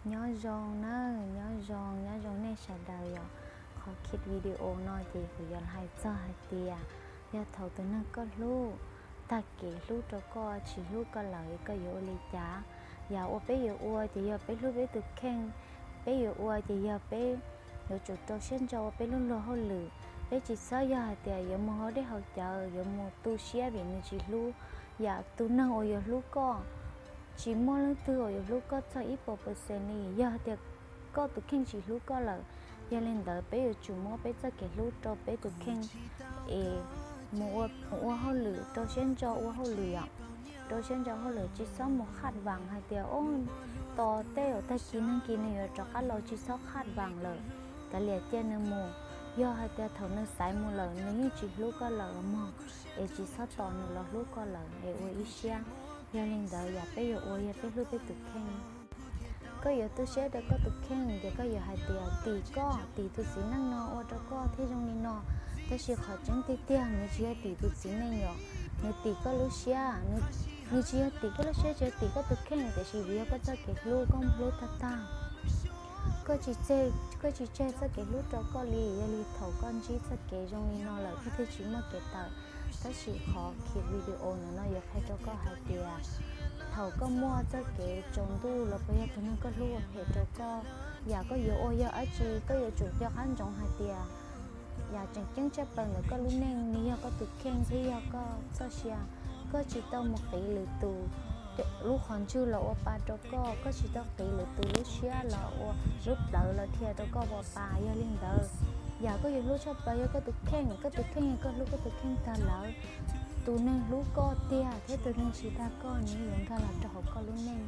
Nyob zoo nawb, nyob zoo, nyob zoo nej sawv daws yom. Qhov clip video no ces kuv yuav hais txog hais tias yog thaum tus neeg koj hlub tag kev hlub rau koj tsis hlub koj lawm koj yuav ua li cas? Yam uas peb yuav ua ces yog peb hlub peb tus kheej, peb yuav ua ces yog peb yuav tsum rau siab ntso ua peb lub luag hauj lwm. Peb tsis txhob yog hais tias yuav mus haus dej haus cawv, yuav mus tu siab vim nws tsis hlub. Yam tus neeg uas yuav hlub koj, tsis muaj leej twg uas yuav hlub koj txog ib puas percent li yog hais tias koj tus kheej tsis hlub koj lawm. Yog li ntawd peb yuav tsum muab peb txoj kev hlub rau peb tus kheej es mus ua hauj lwm, rau siab ntso ua hauj lwm yom. Rau siab ntso hauj lwm, tsis txhob mus khaj vam hais tias tos tej zaum tag kis nag kis nws yuav rov qab los, tsis txhob khaj vam lawm. Kav liam cia nws mus. Yog hais tias thaum nws xaiv mus lawm nws yeej tsis hlub koj lawm mog, es tsis txhob tos nws los hlub koj lawm es ua ib siab. Yog li ntawd yam peb yuav ua yog peb hlub peb tus kheej. Koj yuav tu siab rau koj tus kheej ces koj yuav hais tias tim koj, tim tus txiv neej no ua rau koj thiaj zoo li no. Tab sis qhov tseeb tiag tiag nws tsis yog tim tus txiv neej yom, nws tim koj lub siab. Nws tsis yog tim koj lub siab, tsis yog tim koj tus kheej, tiam sis vim yog koj txoj kev hlub koj mus hlub tag tag. Koj tsis tseg, koj tsis tseg txoj kev hlub rau koj li, yog li thaum koj ntsib txoj kev zoo li no lawm koj thiaj tsis muaj kev tawm. Tab sis qhov clip video ntawm no yuav qhia rau koj hais tias thaum koj muaj txoj kev tsaus ntuj los puas yog tus neeg koj hlub ua phem rau koj, yam koj yuav ua yog dab tsi koj yuav tsum nco qab ntsoov hais tias yam tseem ceeb tshaj plaws ntawm koj lub neej nws yog koj tus kheej thiab yog koj txoj sia. Koj tsis tau mus qiv lwm tus lub qhov ntswg los ua pa rau koj, koj tsis tau qiv lwm tus lub siab los ua lub plawv los dhia rau koj ua pa. Yog li ntawd, yam koj yuav hlub tshaj plaws yog koj tus kheej, koj tus kheej yog koj hlub koj tus kheej tag lawm, tus neeg hlub koj tiag thiab tus neeg tsis dag koj nws yuav nkag los rau hauv koj lub neej.